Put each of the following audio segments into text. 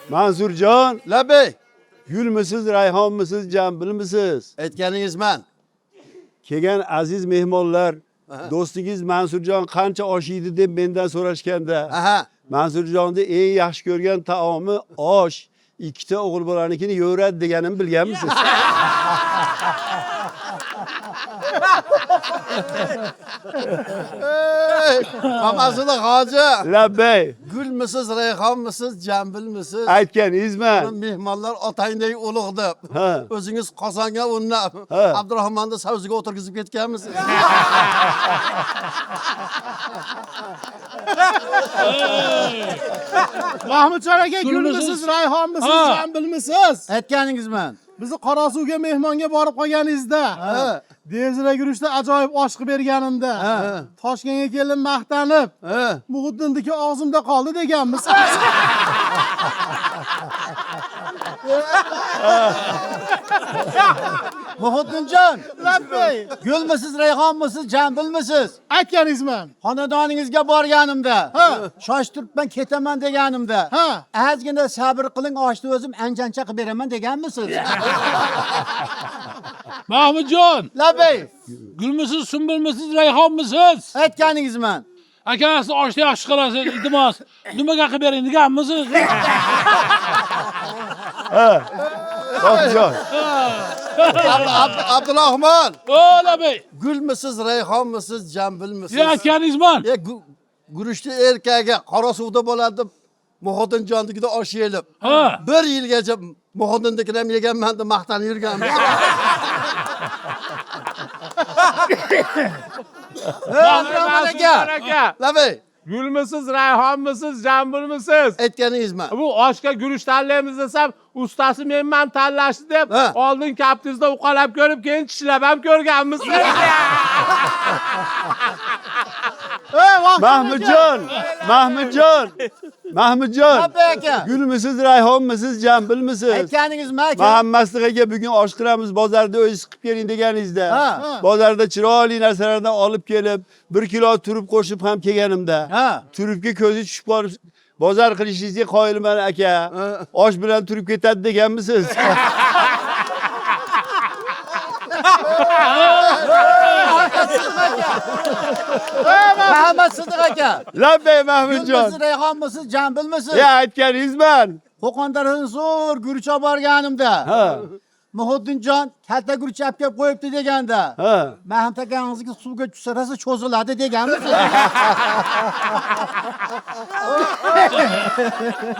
Mansurjon, Labbay. gulmisiz, rayhonmisiz, jambilmisiz? Aytganingizman. Kelgan aziz mehmonlar, do'stingiz Mansurjon qancha osh yeydi deb mendan so'rashganda, Aha. Mansurjonni eng yaxshi ko'rgan taomi osh, ikkita o'g'il bolanikini yeveradi deganimni bilganmisiz? Ey, Mamasini hoji. Labbay, Gulmisiz, rayhonmisiz, jambilmisiz? aytganingizman. Mehmonlar otangdek ulug' deb. Ha. O'zingiz qozonga o'rnab, Ha. Abdurahmonni savziga o'tirgizib ketganmisiz? Mahmudjon aka, Gulmisiz. gulmisiz, rayhonmisiz, Ha. jambilmisiz? Aytganingizman. Bizni Qorasuvga mehmonga borib qolganingizda, Ha. devzira guruchda ajoyib osh qilib berganimda, Ha. Toshkentga keldim maqtanib, Ha. Muhiddindiki og'zimda qoldi deganmisiz? Muhiddinjon, Labbay, gulmisiz, rayhonmisiz, jambilmisiz? aytganingizman. Xonadoningizga borganimda, Ha. shoshtiribman ketaman deganimda, Ha. ozgina sabr qiling, oshni o'zim anjancha qilib beraman deganmisiz? Mahmudjon, Labbay, gulmisiz, sumbulmisiz, rayhonmisiz? aytganingizman. Aka, siz oshni yaxshi qilasiz, iltimos. Nimaga qilib bering deganmisiz? Mahmudjon, Abdurahmon, O, labbay. gulmisiz, rayhonmisiz, jambilmisiz? Ya aytganingizman. E, guruchni erkagi Qorasuvda bo'ladi deb Muhiddinjonnikida osh yeyilib. Ha. Bir yilgacha Muhiddinnikini ham yeganman deb maqtanib yurganmiz. Abdurahmon aka, aka. Labbay, Gulmisiz, rayhonmisiz, jambilmisiz? aytganingizman. Bu oshga guruch tanlaymiz desam, ustasi menman tanlashdi deb Ha. oldin kaftingizda uqalab ko'rib, keyin tishlab ham ko'rganmisiz? Ey, Vahid aka. Mahmudjon, Mahmudjon, Mahmudjon. Labbay aka. Gulmisiz, rayhonmisiz, jambilmisiz? Aytganingizmi aka? Muhammasliq aka bugun osh qilamiz, bozorda o'zingiz qilib keling deganingizda, Ha. bozorda chiroyli narsalardan olib kelib, 1 kilo turib qo'shib ham kelganimda, Ha. turibga ko'zi tushib qolib, bozor qilishingizga qoyilman aka. Osh bilan turib ketadi deganmisiz? Muhammad Siddiq aka. Labbay Mahmudjon. Gulmisiz, rayhonmisiz, jambilmisiz? Ya aytganingizman. Qo'qondan zo'r guruch olib borganimda, Ha. Muhiddinjon katta guruch olib kelib qo'yibdi deganda, Ha. Mahmud akangizga suvga tushsa rosa cho'ziladi deganmisiz?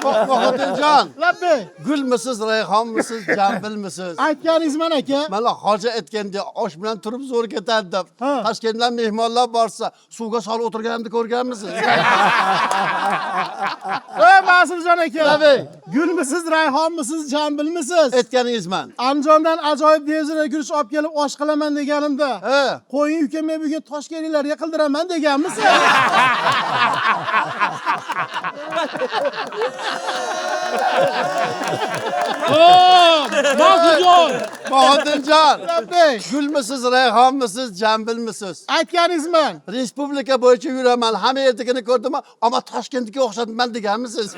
Muhiddinjon, Labbay, gulmisiz, rayhonmisiz, jambilmisiz? aytganingizman aka. Mana hoji aytgandek osh bilan turib zo'r ketadi deb. Ha. Toshkentdan mehmonlar borsa, suvga solib o'tirganimni ko'rganmisiz? Ey, Mansurjon aka. Labbay. Gulmisiz, rayhonmisiz, jambilmisiz? Aytganingizman. Andijondan ajoyib devzira guruch olib kelib osh qilaman deganimda, Ha. qo'ying uka, men bugun toshkentliklarga qildiraman deganmisiz? O, Mansurjon. Muhiddinjon, Labbay, gulmisiz, rayhonmisiz, jambilmisiz? aytganingizman. Respublika bo'yicha yuraman, hamma yerdagini ko'rdim, ammo Toshkentga o'xshatman deganmisiz?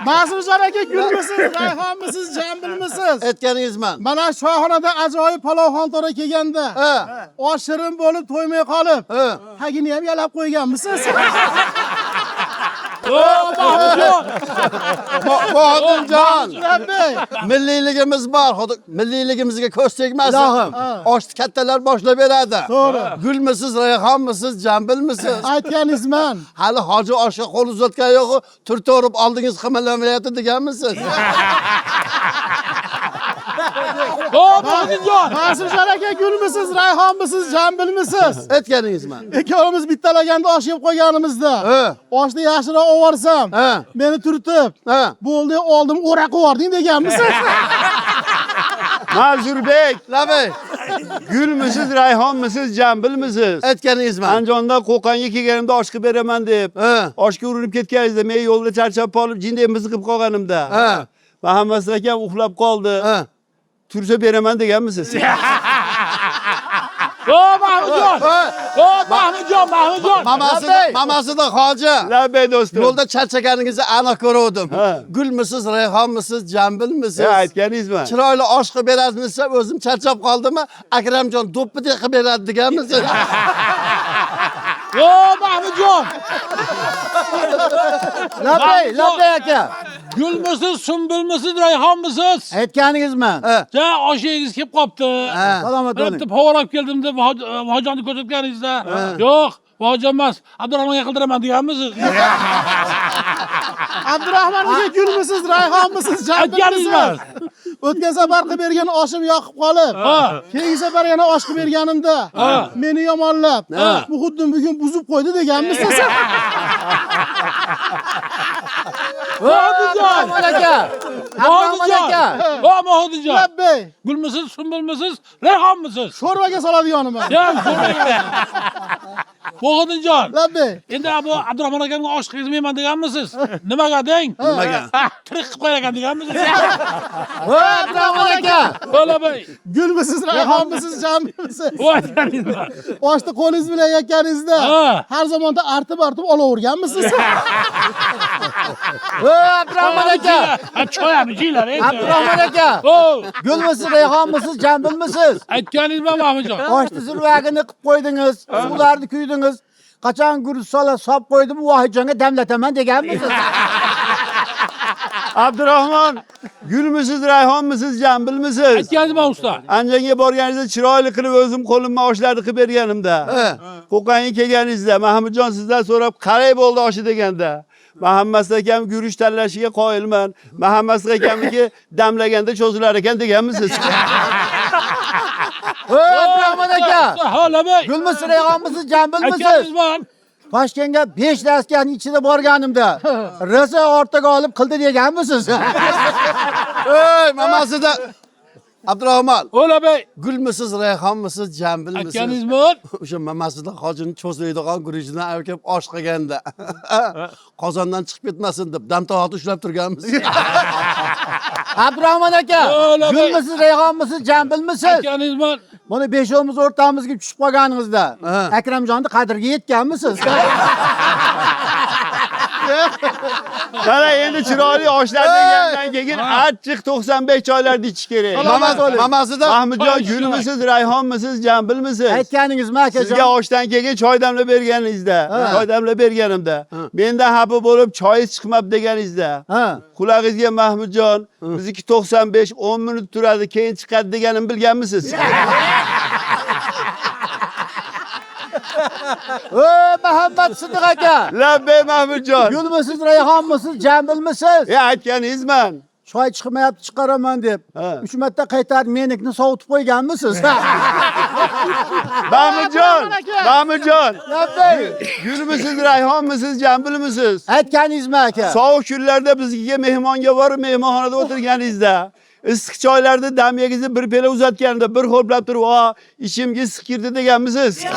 Mansurjon aka, gulmisiz, rayhonmisiz, jambilmisiz? Aytganingizman. Mana choyxonada ajoyib palov xontora kelganda, Ha. osh shirin bo'lib to'ymay qolib, Ha. tagini ham yalab qo'yganmisiz? O, Mahmudjon. Muhiddinjon, Labbay, milliyligimiz bor. Xudo milliyligimizga ko'z tegmasin. Ilohim. Oshni kattalar boshlab beradi. To'g'ri. Gulmisiz, rayhonmisiz, jambilmisiz? Aytganingizman. Hali hoji oshga qo'l uzatgan yo'q, turtaverib oldingiz qimirlamayapti deganmisiz? O, Mahmudjon. Mansurjon aka, gulmisiz, rayhonmisiz, jambilmisiz? Aytganingizman. Ikkovimiz bittalaganda osh yeb qo'yganimizda, Ha. oshni yaxshiroq ovorsam, Ha. meni turtib, Ha. bo'ldi, oldim, o'ra qilib deganmisiz? Mansurbek, Labbay, gulmisiz, rayhonmisiz, jambilmisiz? aytganingizman. Andijondan Qo'qonga kelganimda osh qilib beraman deb. Ha. Oshga urinib ketganingizda men yo'lda charchab qolib, jinday mizg'ib qolganimda. Ha. Muhammadsiz akam uxlab qoldi. Ha. Tursa beraman deganmisiz? O Mahmudjon! O Mahmudjon, Mahmudjon! Mamasida hoji. Labbay do'stim. Yo'lda charchaganingizni aniq ko'ruvdim. Ha. Gulmisiz, rayhonmisiz, jambilmisiz? E, aytganingizmi? Chiroyli osh qilib berasizmi desam, o'zim charchab qoldimmi? Akramjon do'ppidek qilib beradi deganmisiz? O Mahmudjon! Labbay, labbay aka. Gulmisiz, sumbulmisiz, rayhonmisiz? Aytganingizmi? Ja, osh yegingiz kelib qopti. Salomat Bir bo'ling. bitta povar olib keldim deb Vahojonni ko'rsatganingizda. Yo'q, Vahojon emas, Abdurahmonga qildiraman deganmisiz? Abdurahmon aka gulmisiz, rayhonmisiz, Aytganingiz jambilmisiz? O'tgan safar qilib bergan oshim yoqib qolib, Ha. keyingi safar yana osh qilib berganimda meni yomonlab, Ha. Muhiddin bugun buzib qo'ydi deganmisiz? Vahojon! Abdurahmon aka. Abdurahmon aka. O Mahmudjon! Labbay, Gulmisiz, sumbulmisiz, rayhonmisiz? sho'rvaga soladiganimi? Ya, Mo'g'idinjon. Labbay. Endi bu Abdurahmon akamga osh qilmayman deganmisiz? Nimaga deng? Nimaga? Tirik qilib qo'yar ekan deganmisiz? Voy Abdurahmon aka. O'la bay. Gulmisiz, rayhonmisiz, jambilmisiz? Voy aytganingizmi? Oshni qo'lingiz bilan yekkaningizda Ha. har zamonda artib-artib olaverganmisiz? Voy Abdurahmon aka. Ha, choy ham ichinglar. Abdurahmon aka. O, Gulmisiz, rayhonmisiz, jambilmisiz? aytganingizmi Mahmudjon? Oshni zirvagini qilib qo'ydingiz, suvlarni kuydingiz. Qachon guruch sola solib qo'ydim, Vohidjonga damlataman deganmisiz? Abdurahmon, gulmisiz, rayhonmisiz, jambilmisiz? Aytganingizmi usta? Andijonga borganingizda chiroyli qilib o'zim qo'limdan oshlarni qilib berganimda. Qo'qonga kelganingizda Mahmudjon sizdan so'rab qalay bo'ldi oshi deganda. Muhammad akam guruch tanlashiga qoyilman. Muhammad akamniki damlaganda cho'zilar ekan deganmisiz? Voy Abdurahmon aka. Ha, labay. Gulmisiz, rayhonmisiz, jambilmisiz? Aytganingizmi? Toshkentga 5 darsga ichida borganimda rosa ortaga olib qildi deganmisiz? Ey, mamasida Abdurahmon, O'la bay. gulmisiz, rayhonmisiz, jambilmisiz? Aytganingizmi? O'sha mamasida hojini cho'zlaydigan guruchdan olib kelib osh qilganda qozondan chiqib ketmasin deb damtovoqni ushlab turganmiz. Abdurahmon aka, O'la bay. gulmisiz, rayhonmisiz, jambilmisiz? Aytganingizmi? Buni beshovimiz o'rtamizga tushib qolganingizda Ha. Akramjonni qadriga yetganmisiz? Mana endi chiroyli oshlarni yegandan keyin achchiq 95 choylarni ichish kerak. Mamasida Mahmudjon gulmisiz, rayhonmisiz, jambilmisiz? Aytganingizmi akajon? Sizga oshdan keyin choy damlab berganingizda, choy damlab berganimda, mendan xafa bo'lib choyingiz chiqmabdi deganingizda, Ha. qulog'ingizga Mahmudjon, bizniki 95 10 minut turadi, keyin chiqadi deganimni bilganmisiz? Ey Muhammad Siddiq aka. Labbay Mahmudjon. Gulmisiz, rayhonmisiz, jambilmisiz? Ya aytganingizman. Choy chiqmayapti, chiqaraman deb. Ha. 3 marta qaytarib menikni sovutib qo'yganmisiz? Mahmudjon, Mahmudjon. Labbay. Gulmisiz, rayhonmisiz, jambilmisiz? Aytganingizmi aka? Sovuq kunlarda bizga mehmonga borib mehmonxonada o'tirganingizda issiq choylarda dam yegizib bir pela uzatganida bir ho'plab turib, "O, ichimga issiq kirdi" deganmisiz? Ey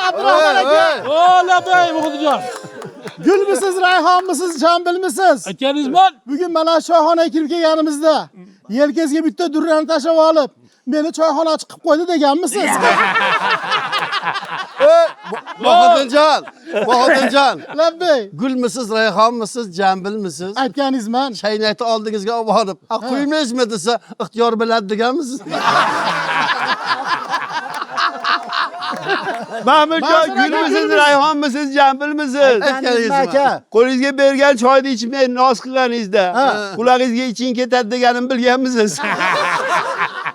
Abdurahmon aka, O labay Muhiddinjon. gulmisiz, rayhonmisiz, jambilmisiz? Aytganingizmi? Bugun mana choyxonaga kirib kelganimizda yelkasiga bitta durrani tashlab olib, meni choyxonachi qilib qo'ydi deganmisiz? Bahodirjon, Bahodirjon, Labbay. gulmisiz, rayhonmisiz, jambilmisiz? Aytganingizman. Chaynakni oldingizga olib borib, "A, quymaysizmi?" desa, ixtiyor biladi deganmisiz? Mahmudjon, Mansur aka, gulmisiz, gulmisiz. rayhonmisiz, jambilmisiz? Aytganingizmi aka? Qo'lingizga bergan choyni ichmay noz qilganingizda, qulog'ingizga iching ketadi deganimni bilganmisiz?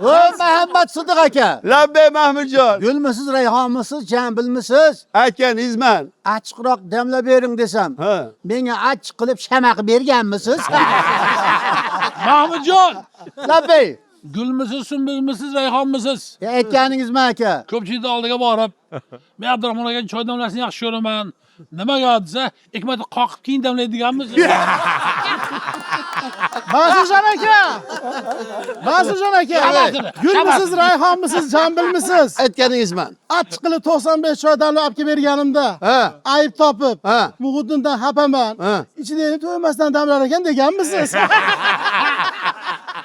Voy Muhammad Siddiq aka. Labbay Mahmudjon. Gulmisiz, rayhonmisiz, jambilmisiz? Aytganingizman. Achchiqroq damlab bering desam, Ha. menga achchiq qilib shama qilib berganmisiz? Mahmudjon. Labbay. Gulmisiz, sumbulmisiz, rayhonmisiz? Ya aytganingizmi aka? Ko'pchilikni oldiga borib, men Abdurahmon aka choy damlashni yaxshi ko'raman. Nimaga desa, ikki marta qoqib keyin damlaydiganmiz. Mansurjon aka. Mansurjon aka. Shamasini, Gulmisiz, rayhonmisiz, jambilmisiz? Aytganingizman. Achchiq qilib 95 choy damlab olib kelib berganimda Ha. ayib topib, Ha. Muhiddindan xafaman. Ha. Ichida endi to'ymasdan damlar ekan deganmisiz?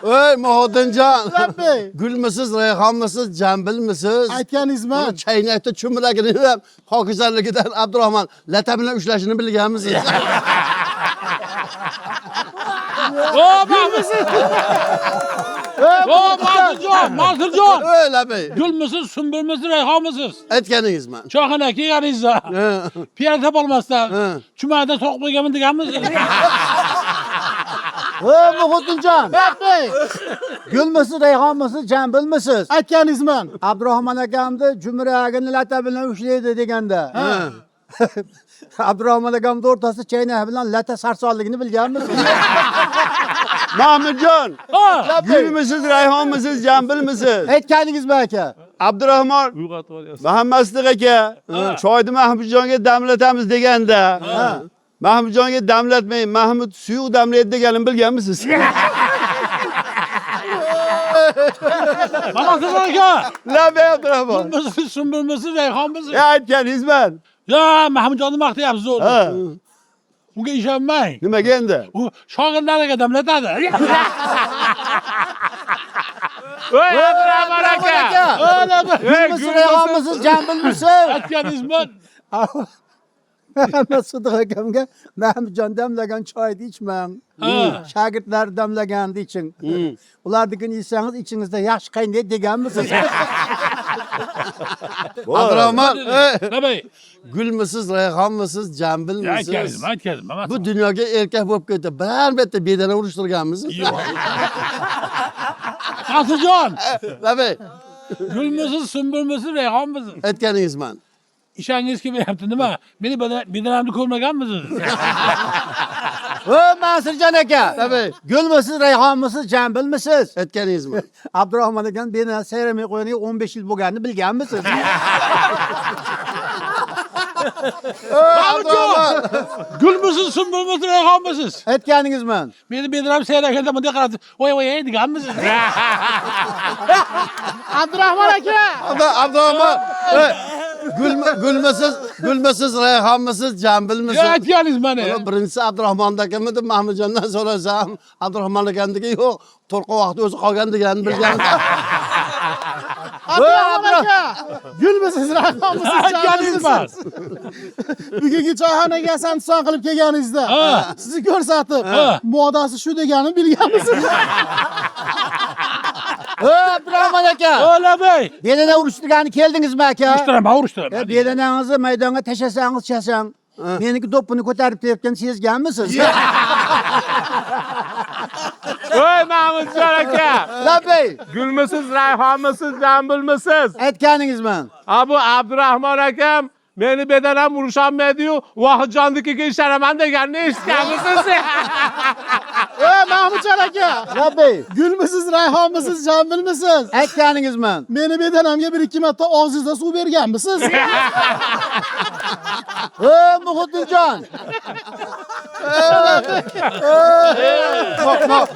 Ey Muhiddinjon. Labbay. Gulmisiz, rayhonmisiz, jambilmisiz? Aytganingizman. Buni chaynakda cho'milagini ham pokizaligidan Abdurahmon lata bilan ushlashini bilganmisiz? O Mahmud. O Mansurjon, Mansurjon. Ey labbay. Gulmisiz, sumbulmisiz, rayhonmisiz? Aytganingizman. Choyxona kelganingizda piyola topolmasdan Hı. chumada soqib qo'yganman deganmisiz? Ey Muhiddinjon. Labbay. Gulmisiz, rayhonmisiz, jambilmisiz? Aytganingizman. Abdurahmon akamni jumragini lata bilan ushlaydi deganda. Abdurahmon akamni o'rtasida chaynak bilan lata sarsonligini bilganmisiz? Mahmudjon, Ha. gulmisiz, rayhonmisiz, jambilmisiz? Aytganingizmi aka? Abdurahmon Uyg'otib olyapsiz. Muhammad Sidiq aka, choyni Mahmudjonga damlatamiz deganda, Mahmudjonga damlatmang, Mahmud suyuq damlaydi deganini bilganmisiz? Mansur aka. Labbay Abdurahmon. Gulmisiz, sumbulmisiz, rayhonmisiz? Ya aytganingizman. Ya Mahmudjonni maqtayapsiz o'zi. Ha. Unga ishonmang. Nimaga endi? U shogirdlariga damlatadi. Ey Abdurahmon aka. Ey Gulmisiz, rayhonmisiz, jambilmisiz? Aytganingizman. Muhammad Sidiq akamga Mahmudjon damlagan choyni ichmang. Ha. Shogirdlar damlaganni iching. Ularnikini yesangiz ichingizda yaxshi qaynaydi deganmisiz? Abdurahmon, ey, Labbay. gulmisiz, rayhonmisiz, Ya jambilmisiz? aytganingizman, aytganingizman. Bu dunyoga erkak bo'lib ketdi. Birar marta bedana urishtirganmisiz? Yo'q. Mansurjon, Labbay, gulmisiz, sumbulmisiz, rayhonmisiz? aytganingizman. Ishangiz kelmayapti nima? Meni bedanamni ko'rmaganmisiz? Ey Mansurjon aka. Labbay, Gulmisiz, rayhonmisiz, jambilmisiz? aytganingizman. Abdurahmon akam bedana sayramay qo'yganiga 15 yil bo'lganini bilganmisiz? Abdurahmon. Gulmisiz, sumbulmisiz, rayhonmisiz? Aytganingizman. Meni bedanam sayraganda bunday qarab, voy voy ey deganmisiz? Abdurahmon aka. Abdurahmon, ey, gulmisiz, gulmisiz, rayhonmisiz, jambilmisiz? Ya aytganingiz mani. Ular birinchisi Abdurahmondakimi deb Mahmudjondan so'rasam, Abdurahmon akamniki yo'q, to'rqa vaqti o'zi qolgan deganini bilgan. Abdurahmon aka. Gulmisiz, rayhonmisiz, Aytganingizman. jambilmisiz? Bugungi choyxonaga sanson qilib kelganingizda Ha. sizni ko'rsatib, Ha. modasi shu deganini bilganmisiz? Ey Abdurahmon aka. O labbay. Bedana urishtirgani keldingizmi aka? Urishtiraman, urishtiraman. E, bedanangizni maydonga tashlasangiz chasang. Meniki do'ppini ko'tarib turayotgan sezganmisiz? Ey Mahmudjon aka. Labbay. Gulmisiz, rayhonmisiz, jambilmisiz? Aytganingizman. Ha bu Abdurahmon akam meni bedanam urusholmaydi-yu, Vohidjonnikiga ishonaman deganini eshitganmisiz? Ey Mahmudjon aka. Labbay. Gulmisiz, rayhonmisiz, jambilmisiz? Aytganingizman. Meni bedanamga bir ikki marta og'zingizda suv berganmisiz? Ey Muhiddinjon.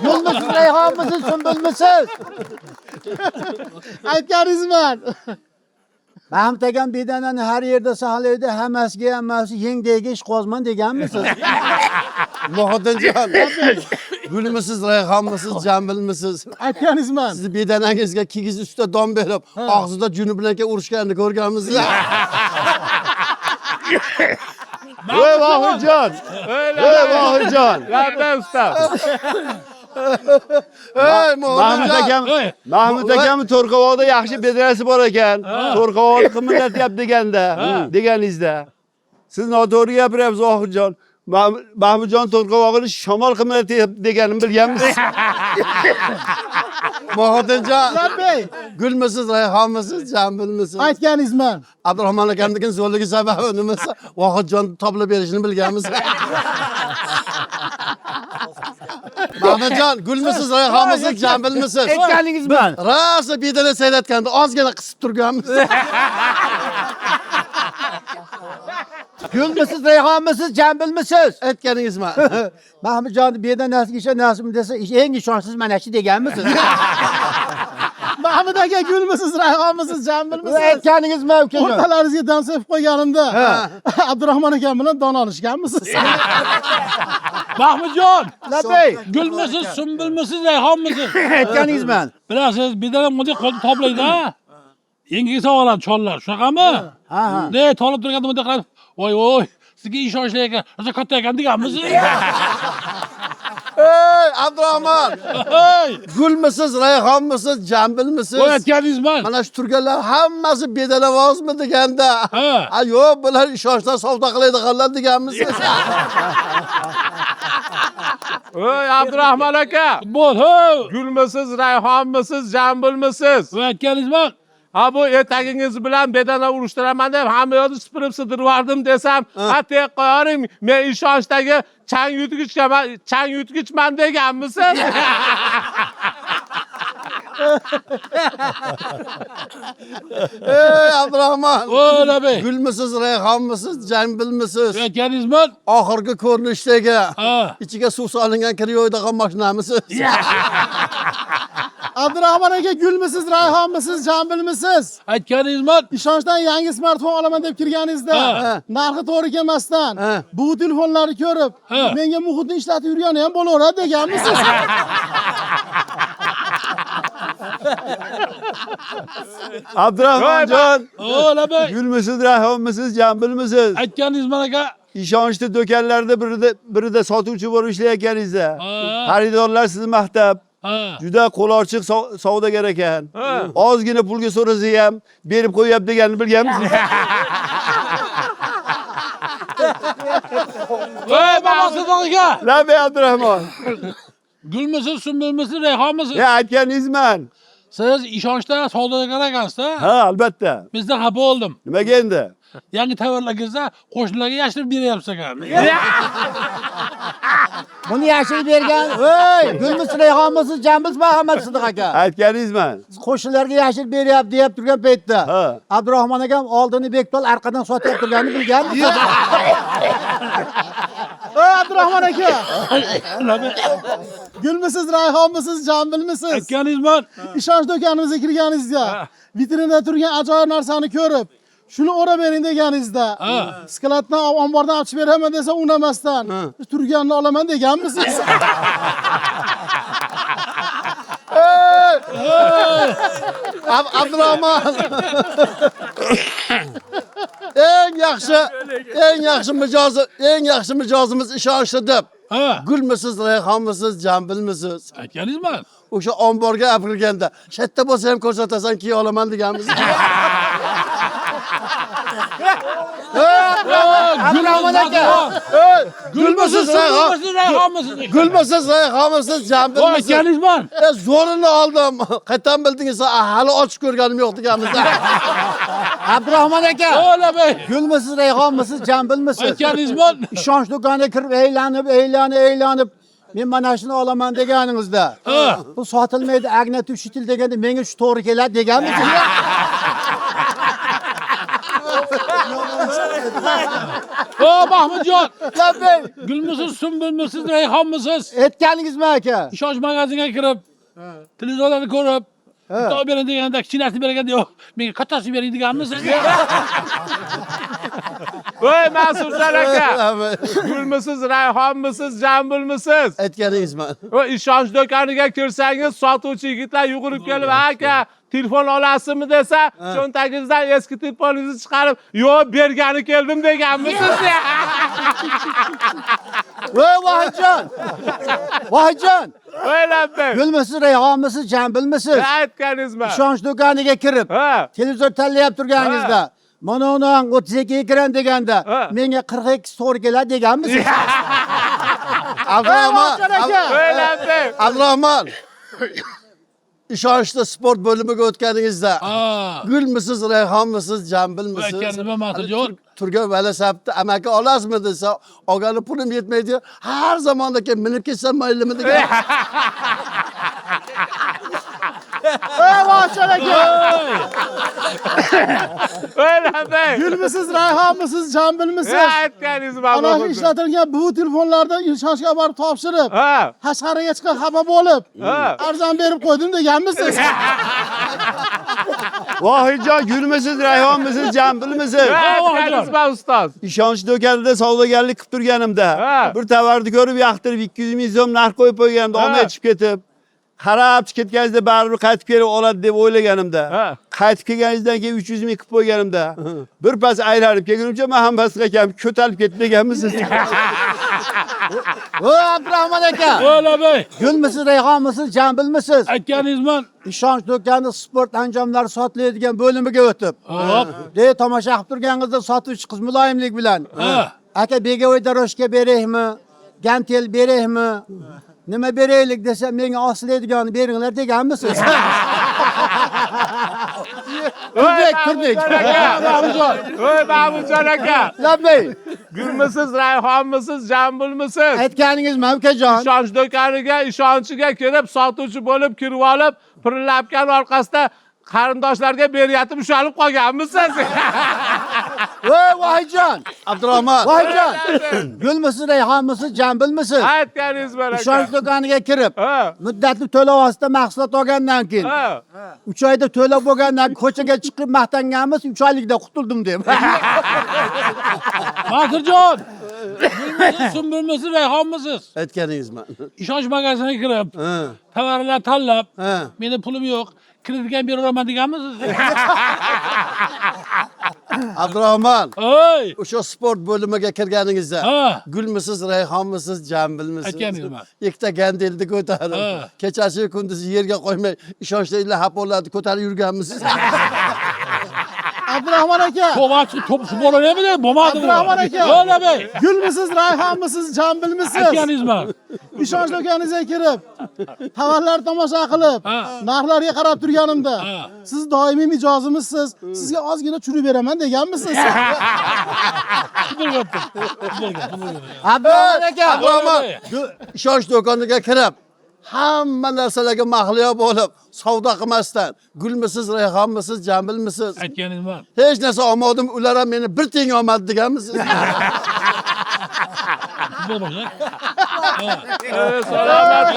Gulmisiz, rayhonmisiz, sumbulmisiz? Aytganingizman. Mahmud akam bedanani har yerda saqlaydi, hammasiga hammasi yengdagi ish qozman deganmisiz? Muhiddinjon, gulmisiz, rayhonmisiz, jambilmisiz? Aytganingizman. Sizni bedanangizga kigiz ustida don berib, og'zida juni bilan kelib urishganini ko'rganmisiz? Ey Vohidjon! Ey Vohidjon! Labbay usta. Ey Mahmud Muhiddinjon. akam, Ey. Mahmud akam To'rqovoqda yaxshi bedrasi bor ekan. To'rqovoqni qimirlatyapti deganda, deganingizda. Siz noto'g'ri gapiryapsiz Vohidjon. Mahmudjon To'rqovoqni shamol qimirlatyapti deganini bilganmisiz? Muhiddinjon, Labbay. gulmisiz, rayhonmisiz, jambilmisiz? Aytganingizman. Abdurahmon akamnikini zo'rligi sababi nimasi? Vohidjon toblab berishini bilganmiz. Mahmudjon, gulmisiz, rayhonmisiz, jambilmisiz? Aytganingizman. Rosa bedana saylatganda ozgina qisib turganmiz. Gulmisiz, rayhonmisiz, jambilmisiz? Aytganingizmi? Mahmudjonni bedanasiga ishonasizmi desa, eng ishonchsiz mana shu deganmisiz? Mahmud aka gulmisiz, rayhonmisiz, jambilmisiz? Aytganingizmi ukajon? O'rtalaringizga dam sepib qo'yganimda Abdurahmon akam bilan don olishganmisiz? Mahmudjon, Labbay. gulmisiz, sumbulmisiz, rayhonmisiz? Aytganingizman. Bilasiz, bedanam bunday qo'lni toblaydi ha. Yengiga soladi chollar, shunaqami? Ha, ha. Ne tolib turganda bunday qarab, voy voy, sizga ishonchli ekan, rosa katta ekan deganmisiz? Ey Abdurahmon, Hey, gulmisiz, rayhonmisiz, jambilmisiz? voy aytganingizman. Mana shu turganlar hammasi bedalavozmi deganda. Ha. Ha yo'q, bular ishonchdan savdo qiladiganlar deganmisiz? Ey Abdurahmon aka, Bo'l, ho. gulmisiz, rayhonmisiz, jambilmisiz? Voy aytganingizman. Ha bu etagingiz bilan bedana urushtiraman deb hamma yoqni supurib sidirvardim desam, ha tek qo'yaring, men ishonchdagi chang yutgichman, chang yutgichman deganmisiz? Ey Abdurahmon, Voy labbay. gulmisiz, rayhonmisiz, jambilmisiz? Voy aytganingizman. Oxirgi ko'rinishdagi Ha. ichiga suv solingan kir yo'ydigan mashinamisiz? Abdurahmon aka gulmisiz, rayhonmisiz, jambilmisiz? Aytganingizman. Ishonchdan yangi smartfon olaman deb kirganingizda Ha. narxi to'g'ri kelmasdan Ha. bu telefonlarni ko'rib Ha. menga muhitni ishlatib yurgani ham bo'laveradi deganmisiz? Abdurahmonjon, O labbay. gulmisiz, rayhonmisiz, jambilmisiz? Aytganingizman aka. Ishonchli do'konlarda birida sotuvchi bo'lib ishlayotganingizda Ha. xaridorlar sizni maqtab, Ha. juda qo'li ochiq savdogar ekan. Ha. Ozgina pulga so'rasa ham berib qo'yyapti deganini bilganmisiz? Voy Mahmud aka. Labbay Abdurahmon. Gulmisiz, sumbulmisiz, rayhonmisiz? Ya aytganingizman. Siz ishonchda savdogar ekansiz-da. Ha, albatta. Bizda xafa oldim. Nimaga endi? Yangi tovarlar kelsa, qo'shnilarga yashirib beryapsiz ekan. Buni yashirib bergan, ey, gulmisiz, rayhonmisiz, jambilsiz, Muhammad Sidiq aka. Aytganingizman. Qo'shnilarga yashirib beryapti deyap turgan paytda. Ha. Abdurahmon akam oldini bektol arqadan sotyapti turganini bilganmisiz? Ey Abdurahmon aka. Gulmisiz, rayhonmisiz, jambilmisiz? Aytganingizman. Ishonch do'konimizga kirganingizda vitrinada turgan ajoyib narsani ko'rib, shuni o'rab bering deganingizda, Ha. skladdan ombordan olib chiqib beraman desa unamasdan turganini olaman deganmisiz? Abdurahmon. Eng yaxshi, eng yaxshi mijozi, eng yaxshi mijozimiz ishonchli deb. Ha. Gulmisiz, rayhonmisiz, jambilmisiz? Aytganingizman. O'sha omborga olib kirganda, shatda bo'lsa ham ko'rsatasan, kiya olaman deganmiz. Abdurahmon aka. Gulmisiz, rayhon, Gulmisiz, rayhonmisiz? gulmisiz, rayhonmisiz, Voy jambilmisiz? aytganingizman. Zo'rini oldim. Qayerdan bildingiz? Hali ochiq ko'rganim yo'q deganmiz. Abdurahmon aka. O labbay. Gulmisiz, rayhonmisiz, jambilmisiz? Aytganingizman. Ishonch do'koniga kirib aylanib, aylanib, aylanib men mana shuni olaman deganingizda Ha. bu sotilmaydi, agnatushitil deganda menga shu to'g'ri keladi deganmisiz? O Mahmudjon. Labbay. Gulmisiz, sumbulmisiz, rayhonmisiz? Aytganingizmi aka? Ishonch magazinga kirib, televizorlarni ko'rib, bitta bering deganda, kichkinasini berganda, yo'q, menga kattasini bering deganmisiz? Ey Mansurjon aka, gulmisiz, rayhonmisiz, jambilmisiz? Aytganingizman. O ishonch do'koniga kirsangiz, sotuvchi yigitlar yugurib kelib, aka, telefon olasizmi desa, cho'ntagingizdan eski telefoningizni chiqarib, yo'q, bergani keldim deganmisiz? Voy Vohidjon. Vohidjon, Voy labbay. gulmisiz, rayhonmisiz, jambilmisiz? Aytganingizmi? Ishonch do'koniga kirib, Ha. televizor tanlayib turganingizda mana uni 32 ekran deganda Ha. menga 42 to'g'ri keladi deganmisiz? Abdurahmon, Voy labbay. Abdurahmon. Ishonchli sport bo'limiga o'tganingizda Ha. gulmisiz, rayhonmisiz, jambilmisiz? Aytganingizman Mansurjon. Turgan velosipedni amaki olasizmi desa, olgani pulim yetmaydi. Har zamonda kelib minib ketsam maylimi degan. Ey Vohidjon aka, O'ylabay. gulmisiz, rayhonmisiz, jambilmisiz? Aytganingiz Ana shu ma'lum. ishlatilgan bu telefonlarni ishonchga borib topshirib, Ha. tashqariga chiqib xafa bo'lib, Ha. arzon berib qo'ydim deganmisiz? Vohidjon gulmisiz, rayhonmisiz, jambilmisiz? Aytganingiz ustoz. Ishonch do'konida savdogarlik qilib turganimda Ha. bir tovarni ko'rib yoqtirib 200 ming so'm narx qo'yib qo'yganimda Ha. olmay chiqib ketib, qarab chiqib ketganingizda baribir qaytib kelib oladi deb o'ylaganimda, Ha. qaytib kelganingizdan keyin 300 ming qilib qo'yganimda, bir pas aylanib kelgunimcha Muhammad akam ko'tarib ketdi deganmisiz? O Abdurahmon aka. O'ylabay. Gulmisiz, rayhonmisiz, jambilmisiz? Aytganingizman. Ishonch do'koni sport anjomlari sotiladigan bo'limiga o'tib. Hop. De tomosha qilib turganingizda sotuvchi qiz muloyimlik bilan. Ha. Aka begovoy doroshka beraymi? Gantel beraymi? Nima beraylik desa, menga osiladiganini beringlar deganmisiz? Turdik, turdik. Voy Mahmudjon aka. Labbay. Gulmisiz, rayhonmisiz, jambilmisiz? Aytganingizmi ukajon? Ishonch do'koniga, ishonchiga kirib, sotuvchi bo'lib kirib olib, pirlabgan orqasida qarindoshlarga beryatib ushalib qolganmisiz? Voy Vohidjon. Abdurahmon. Vohidjon. Gulmisiz, rayhonmisiz, jambilmisiz? Aytganingiz bor aka. Ishonch do'koniga kirib, Ha. muddatli to'lov ostida mahsulot olgandan keyin Ha. 3 oyda to'lab bo'lgandan keyin ko'chaga chiqib maqtanganmiz, 3 oylikda qutuldim deb. Mansurjon. Gulmisiz, sumbulmisiz, rayhonmisiz? Aytganingizmi? Ishonch magaziniga kirib, Ha. tovarlar tanlab, Ha. meni pulim yo'q, kreditga ham beraveraman deganmisiz? Abdurahmon. Oy! O'sha sport bo'limiga kirganingizda Ha. gulmisiz, rayhonmisiz, jambilmisiz? Aytganingizmi? Ikkita gandelni ko'tarib, Ha. kechasi kunduzi yerga qo'ymay, ishonchli hapollarni ko'tarib yurganmisiz? Abdurahmon aka, To'p top futbol o'ynaymi? Bo'lmadi. Abdurahmon aka. O'ylabay. Gulmisiz, rayhonmisiz, jambilmisiz? Aytganingizmi? Ishonch do'koningizga kirib, tovarlar tomosha qilib, Ha. narxlarga qarab turganimda, Ha. siz doimiy mijozimizsiz, sizga ozgina tushirib beraman deganmisiz? Futbolga o'tdim. Futbolga, futbolga. Abdurahmon aka. Abdurahmon, ishonch do'koniga kirib, hamma narsalarga mahliyo bo'lib, savdo qilmasdan, gulmisiz, rayhonmisiz, jambilmisiz? Aytganingizmi? Hech narsa olmadim, ular ham meni bir tiyin olmadi deganmisiz? Futbol boshla. Salomat.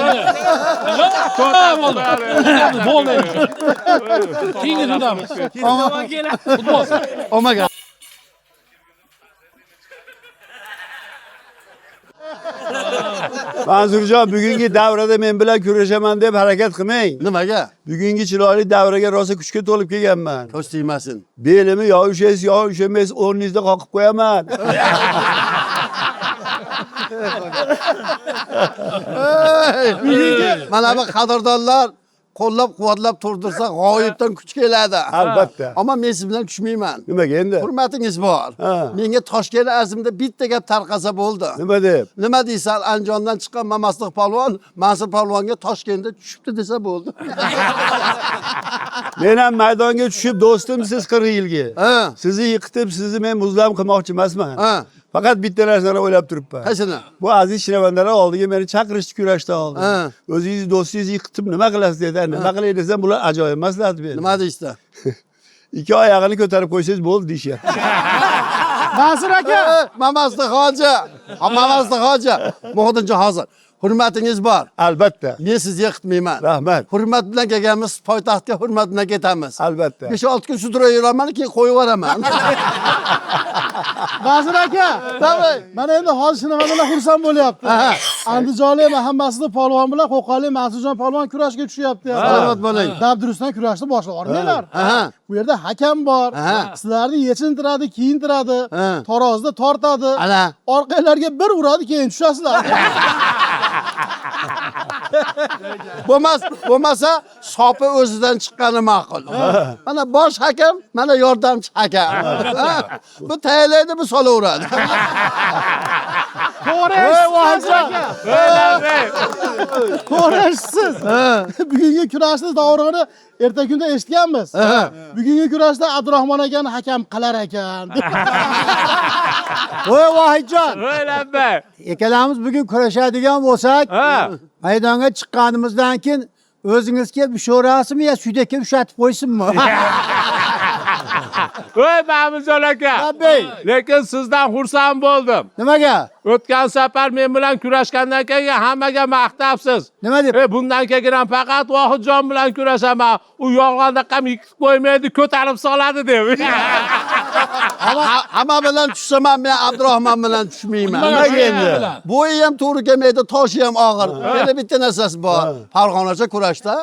Ha, bo'ldi. Bo'ldi. Keyingi turdamiz. Futbol. Olmagan. Mansurjon, bugungi davrada men bilan kurashaman deb harakat qilmang. Nimaga? Bugungi chiroyli davraga rosa kuchga to'lib kelganman. Ko'z tegmasin. Belimi yo ushlaysiz, yo ushlamaysiz, o'rningizda qoqib qo'yaman. Mana bu qadrdonlar qo'llab quvvatlab turdirsa g'oyibdan kuch keladi. Albatta. Ammo men siz bilan tushmayman. Nimaga endi? Hurmatingiz bor. Ha. Menga Toshkent azimda bitta gap tarqasa bo'ldi. Nima deb? Nima deysan, Andijondan chiqqan Mamasliq polvon Mansur polvonga Toshkentda tushibdi desa bo'ldi. Men ham maydonga tushib do'stim siz 40 yilga. Ha. Sizni yiqitib, sizni men muzlam qilmoqchi emasman. Ha. Faqat bitta narsani o'ylab turibman. Qaysini? Bu aziz shinavandalar oldiga meni chaqirishdi kurashda oldin. Ha. O'zingiz do'stingizni yiqitib nima qilasiz dedi. Nima qilay desam bular ajoyib maslahat berdi. Nima deyishdi? Ikki oyog'ini ko'tarib qo'ysangiz bo'ldi deyishyapti. Mansur aka, Mamasliq hoji. Ha, Mamasliq hoji. Muhiddinjon hozir hurmatingiz bor. Albatta. Men sizni yiqitmayman. Rahmat. Hurmat bilan kelganmiz, poytaxtga hurmat bilan ketamiz. Albatta. 5-6 kun sudrayveraman, keyin qo'yib yuboraman. Mansur aka. Tabii. Mana endi hozir shinavandalar xursand bo'lyapti. Aha. Andijonlik hammasini polvon bilan Qo'qonlik Mansurjon polvon kurashga tushyapti. Salomat bo'ling. Dabdurustdan kurashni boshlab yubormanglar. Aha. Bu yerda hakam bor. Aha. Sizlarni yechintiradi, kiyintiradi, Ha. tarozida tortadi. Ana. Orqanglarga bir uradi, keyin tushasizlar. Bo'lmas, bo'lmasa sopi o'zidan chiqqani ma'qul. Mana bosh hakam, mana yordamchi hakam. Ha, Bu tayinlaydi, bu solaveradi. To'g'ri eshitasiz aka. To'g'ri eshitasiz. Bugungi kurashni dovrug'ini erta kunda eshitganmiz. Bugungi kurashda Abdurahmon akani hakam qilar ekan. Voy Vohidjon. O'ylabay. Ikkalamiz bugun kurashadigan bo'lsak, Ha. maydonga chiqqanimizdan keyin O'zingiz kelib ushaverasizmi yo sudya kelib ushatib qo'ysinmi? Voy Mahmudjon aka. Labbay. Lekin sizdan xursand bo'ldim. Nimaga? O'tgan safar men bilan kurashgandan keyin hammaga maqtabsiz. Nima deb? Bundan keyin ham faqat Vohidjon bilan kurashaman. U yolg'onda ham yiqitib qo'ymaydi, ko'tarib soladi deb. Hamma bilan tushsam ham men Abdurahmon bilan tushmayman. Nimaga endi? Bo'yi ham to'g'ri kelmaydi, toshi ham og'ir. Yana bitta narsasi bor. Farg'onacha kurashda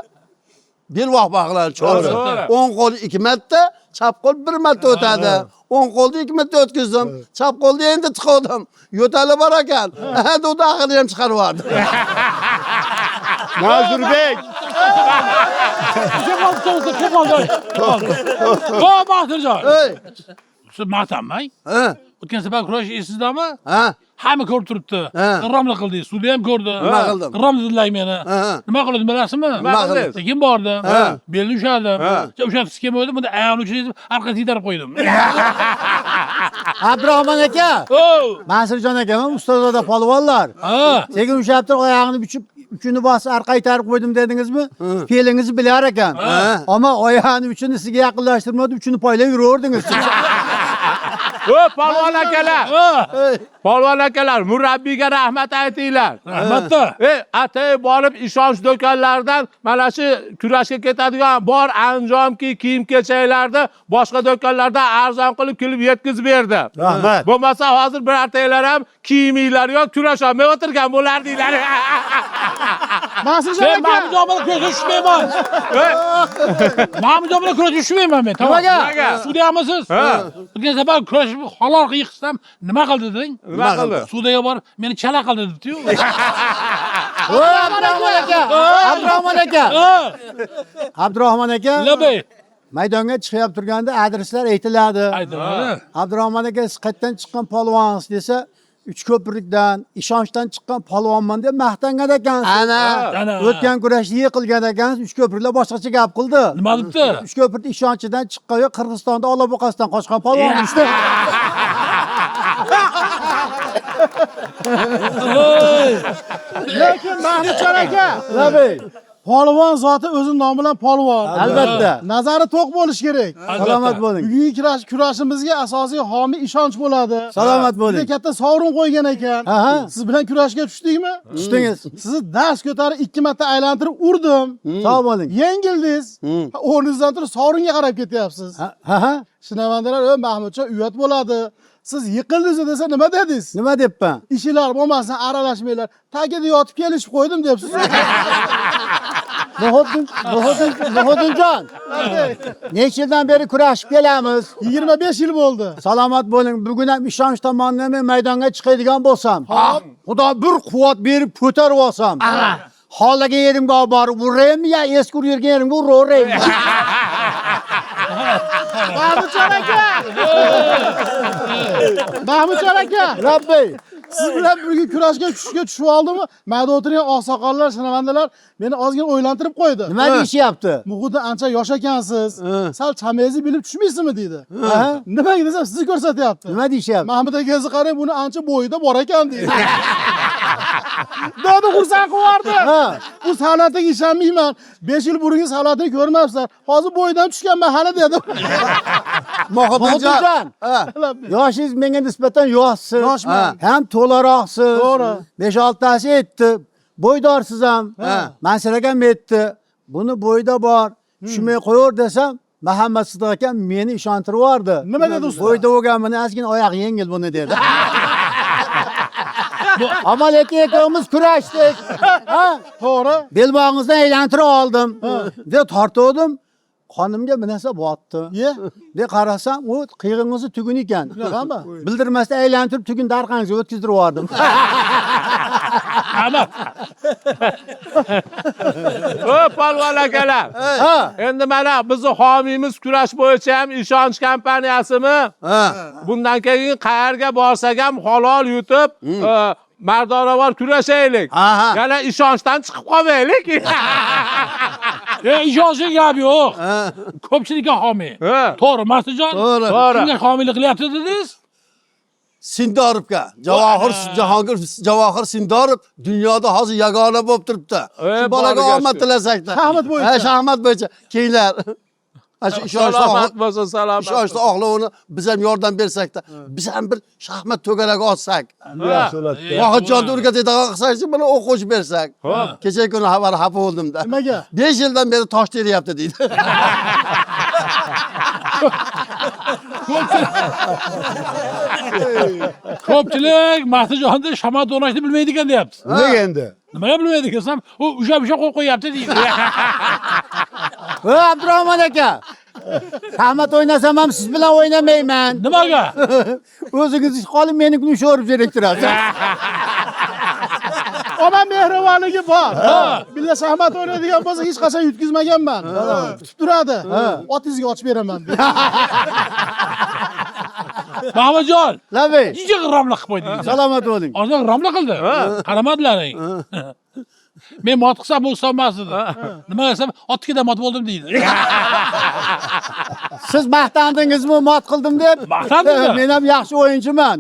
belvoq bog'lar chordi. To'g'ri. O'ng qo'l 2 marta, chap qo'l 1 marta o'tadi. O'ng qo'lni 2 marta o'tkazdim, chap qo'lni endi tiqovdim. Yo'tali bor ekan. Endi uni ham chiqarib yubordi. Mansurbek. Kim oldi? Kim oldi? Ho, Botirjon. Ey, Siz maqtanmang. ha, O'tgan safar kurash esizdami? ha. Hamma ko'rib turibdi. Ha. G'irromlik qildingiz, sudya ham ko'rdi. Nima qildim? G'irrom dedilar meni. Ha, ha. Nima qildim bilasizmi? Nima qildingiz? Sekin bordim. Ha. Belni ushladim. Ha. Ushlab kelmaydi, bunda oyog'ini uchirib, orqasiga itarib qo'ydim. Abdurahmon aka, O! Mansurjon aka, ustozoda polvonlar. Ha. Sekin ushlab turib oyog'ini bichib, uchini bosib orqaga itarib qo'ydim dedingizmi? Fe'lingizni bilar ekan. Ammo oyog'ini uchini sizga yaqinlashtirmadi, uchini poylab yuraverdingiz. O polvon akalar, Ha. polvon akalar, murabbiyga rahmat aytinglar. Rahmatda. Atay borib ishonch do'konlaridan mana shu kurashga ketadigan bor anjomki, kiyim-kechaklarni boshqa do'konlardan arzon qilib kelib yetkazib berdi. Rahmat. Bo'lmasa hozir birortanglar ham kiyiminglar yo'q, kurasholmay o'tirgan bo'lardinglar. Mansurjon Men aka. Mahmudjon bilan kurashga tushmayman. Mahmudjon bilan kurashga tushmayman men. Tamom. Nimaga? Nimaga? Sudyamisiz? Ha. O'tgan safar kurashib halol yiqsam nima qildi deding? Nima qildi? Sudyaga borib meni chala qildi debdi-yu. Voy Abdurahmon aka, Abdurahmon aka, Ha. Abdurahmon aka. Labay. Maydonga chiqyap turganda adreslar aytiladi. Aytiladi. Abdurahmon aka siz qayerdan chiqqan polvonsiz desa, Uchko'prikdan, ishonchdan chiqqan polvonman deb maqtangan ekansiz. Ana. Ana. O'tgan kurashda yiqilgan ekansiz, Uchko'priklar boshqacha gap qildi. Nima debdi? Uchko'prikda ishonchidan chiqqan yo'q, Qirg'izistonda Olaboqasidan qochgan polvon debdi. Lekin Mahmudjon aka, Labay. polvon zoti o'zini nomi bilan polvon. Albatta. Nazari to'q bo'lishi kerak. Salomat bo'ling. Bugungi kurashimizga asosiy homiy ishonch bo'ladi. Salomat bo'ling. Juda katta sovrin qo'ygan ekan. Aha. Siz bilan kurashga tushdikmi? Tushdingiz. Sizni dars ko'tarib 2 marta aylantirib urdim. Sog' bo'ling. Yengildingiz. O'rningizdan turib sovringa qarab ketyapsiz. Ha ha. Shinavandalar, "Ey Mahmudjon, uyat bo'ladi. Siz yiqildingiz" desa nima dedingiz? Nima debman? Ishinglar bo'lmasin, aralashmanglar. Tagida yotib kelishib qo'ydim debsiz. Muhiddinjon. Necha yildan beri kurashib kelamiz. 25 yil bo'ldi. Salomat bo'ling. Bugun ham ishonch tomonidan men maydonga chiqadigan bo'lsam, Xudo bir quvvat berib ko'tarib olsam, xohlagan yerimga olib borib uraymi yo eski urib yurgan yerimga uraveraymi? Mahmudjon aka. Mahmudjon aka. Rabbey. Siz bilan birga kurashga tushishga tushib oldimmi? Mayda o'tirgan oqsoqollar, shinavandalar meni ozgina o'ylantirib qo'ydi. Nima deyishyapti? Muhiddin ancha yosh ekansiz. Sal chamangizni bilib tushmaysizmi deydi. Ha? Nimaga desam sizni ko'rsatyapti. Nima deyishyapti? Mahmud akasi qarang, buni ancha bo'yida bor ekan deydi. Dodi xursand qilyapti. Ha. Bu savlatiga ishonmayman. 5 yil burungi savlatini ko'rmabsizlar. Hozir bo'yidan tushganman hali dedi. Muhiddinjon. Muhiddinjon. Ha. Yoshingiz menga nisbatan yoshsiz. Yoshman. Ham to'laroqsiz. To'g'ri. 5-6 tasi etdi. Bo'ydorsiz ham. Ha. Mansur akam aytdi. Buni bo'yida bor. Tushmay qo'yaver desam, Muhammad Siddiq akam meni ishontirib yubordi. Nima dedi usta? Bo'yda bo'lgan buni ozgina oyoq yengil buni dedi. Ammo lekin ikkovimiz kurashdik. Ha? To'g'ri. Belbog'ingizdan aylantirib oldim. De tortuvdim. Qonimga bir narsa botdi. Ye. De qarasam, u qiyg'ingizni tugun ekan. Shunaqami? Bildirmasdan aylantirib tugunni arqangizga o'tkazdirib yubordim. Rahmat. O polvon akalar. Ha. Endi mana bizni homiymiz kurash bo'yicha ham ishonch kompaniyasimi? Ha. Bundan keyin qayerga borsak ham halol yutib, mardonavor kurashaylik. Aha. Yana ishonchdan chiqib qolmaylik. Ishonchning gapi yo'q. Ko'pchilikka homiy. Ha. To'g'ri, Mansurjon? To'g'ri. To'g'ri. Kimga homiylik qilyapti dedingiz? Sindorovga. Javohir Jahongir Javohir Sindorov dunyoda hozir yagona bo'lib turibdi. Shu bolaga boriga omad shukur. tilasakda. Shaxmat bo'yicha. Ha, shaxmat bo'yicha. Keyinlar. Ana shu ishonchli Salomat bo'lsin, salomat. ishonchli oqlovini biz ham yordam bersakda, biz ham bir shaxmat to'garagi ochsak. Yaxshi bo'ladi. Vohidjonni o'rgatadigan qilsak, buni o'quvchi bersak. Kecha kuni xabar xafa bo'ldim-da. Nimaga? 5 yildan beri tosh teryapti deydi. Ko'pchilik Mahsijonni shaxmat o'ynashni bilmaydi ekan deyapti. Nega endi? Nimaga bilmaydi ekan desam, u ushlab ushlab qo'l qo'yyapti deydi. Ey Abdurahmon aka. Shaxmat o'ynasam ham siz bilan o'ynamayman. Nimaga? O'zingiz ish qolib menikini ushaverib zeriktirasiz. Ona mehribonligi bor. Billa shaxmat o'ynaydigan bo'lsa hech qachon yutqizmaganman. Kutib turadi. Otingizga ochib beraman deb. Mahmudjon, Labay. jicha g'irromlik qilib qo'ydi. Salomat bo'ling. Ozroq g'irromlik qildi. Qaramadilaring. Men mot qilsam bu usta emas dedi. Nima desam, otnikida mot bo'ldim deydi. Siz maqtandingizmi mot qildim deb? Maqtandimmi? Men ham yaxshi o'yinchiman.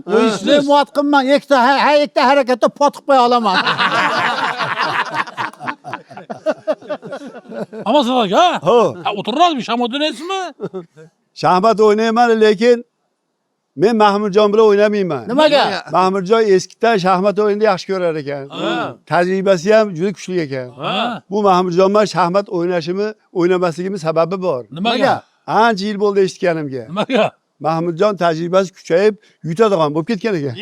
Men mot qilman, ikkita ha ikkita harakatda pot qilib qo'ya olaman. Ammo siz aka, Ho. ha, o'tirasiz, shaxmat o'ynaysizmi? Shaxmat o'ynayman, lekin men Mahmudjon bilan o'ynamayman. Nimaga? Mahmudjon eskidan shaxmat o'yinini yaxshi ko'rar ekan. Tajribasi ham juda kuchli ekan. Ha. Bu Mahmudjon bilan shaxmat o'ynashimi, o'ynamasligimning sababi bor. Nimaga? Ancha yil bo'ldi eshitganimga. Nimaga? Mahmudjon tajribasi kuchayib, yutadigan bo'lib ketgan ekan.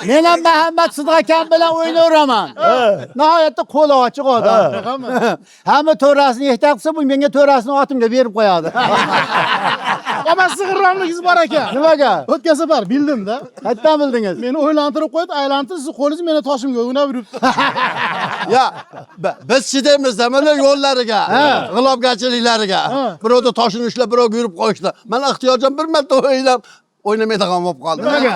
Men ham Muhammad Sidiq akam bilan o'ynayveraman. Nihoyatda qo'li ochiq odam. Hamma to'rasini ehtiyot qilsa, bu menga to'rasini otimga berib qo'yadi. Ammo siz g'irromligingiz bor ekan. Nimaga? O'tgan safar bildim-da. Qayerdan bildingiz? Meni o'ylantirib qo'ydi, aylantirib siz qo'lingiz meni toshimga o'ynab yuribdi. Ya biz chidaymiz-da mana yo'llariga, g'ilobgarchiliklariga. Birovda toshini ushlab, birov yurib qo'yishdi. Mana Ixtiyorjon bir marta o'ynab o'ynamaydigan bo'lib qoldi. Nimaga?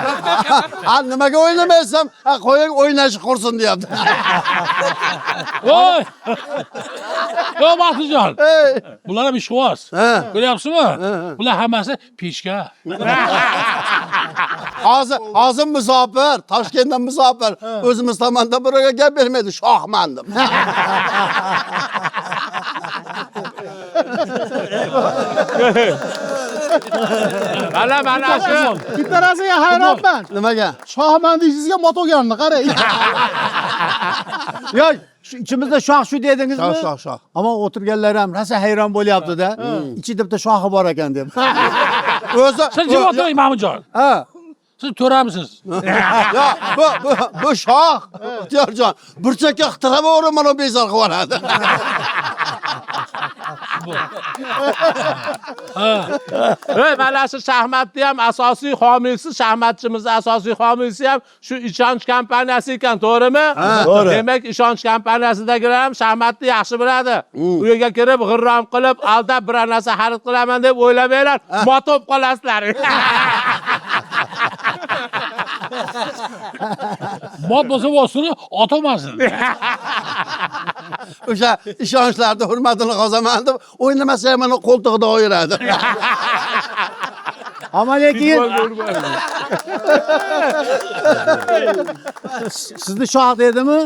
Ha, nimaga o'ynamaysan? Ha, qo'ying o'ynashi qursin deyapti. Voy! Yo Mahsudjon, Ey, bular ham ishqiboz. Ha. Ko'ryapsizmi? Bular hammasi pechka. Hozir musofir, Toshkentdan musofir. O'zimiz tomondan birovga gap bermaydi, shohman deb. Mana mana shu Bitta narsaga hayronman. Nimaga? Shohman deyishingizga mot olganini qarang. Yo'q, shu ichimizda shoh shu dedingizmi? Shoh, shoh, shoh. Ammo o'tirganlar ham rosa hayron bo'lyapti-da. Ichida bitta shoxi bor ekan deb. O'zi Siz jim o'tiring Mahmudjon. Ha. Siz to'ramisiz. Ya bu shoh Ixtiyorjon burchakka qitirib mana bezor qilib yuboradi. Ey, mana shu shaxmatni ham asosiy homiysi, shaxmatchimizni asosiy homiysi ham shu Ishonch kompaniyasi ekan, to'g'rimi? To'g'ri. Demak, Ishonch kompaniyasidagilar ham shaxmatni yaxshi biladi. U yerga kirib g'irrom qilib, aldab biror narsa xarid qilaman deb o'ylamanglar, motib qolasizlar. Mot bo'lsa bo'lsin, ot olmasin. O'sha ishonchlarni hurmatini qozaman deb o'ynamasa ham mana qo'ltig'ida o'yiradi. Ammo lekin sizni shoh dedimi?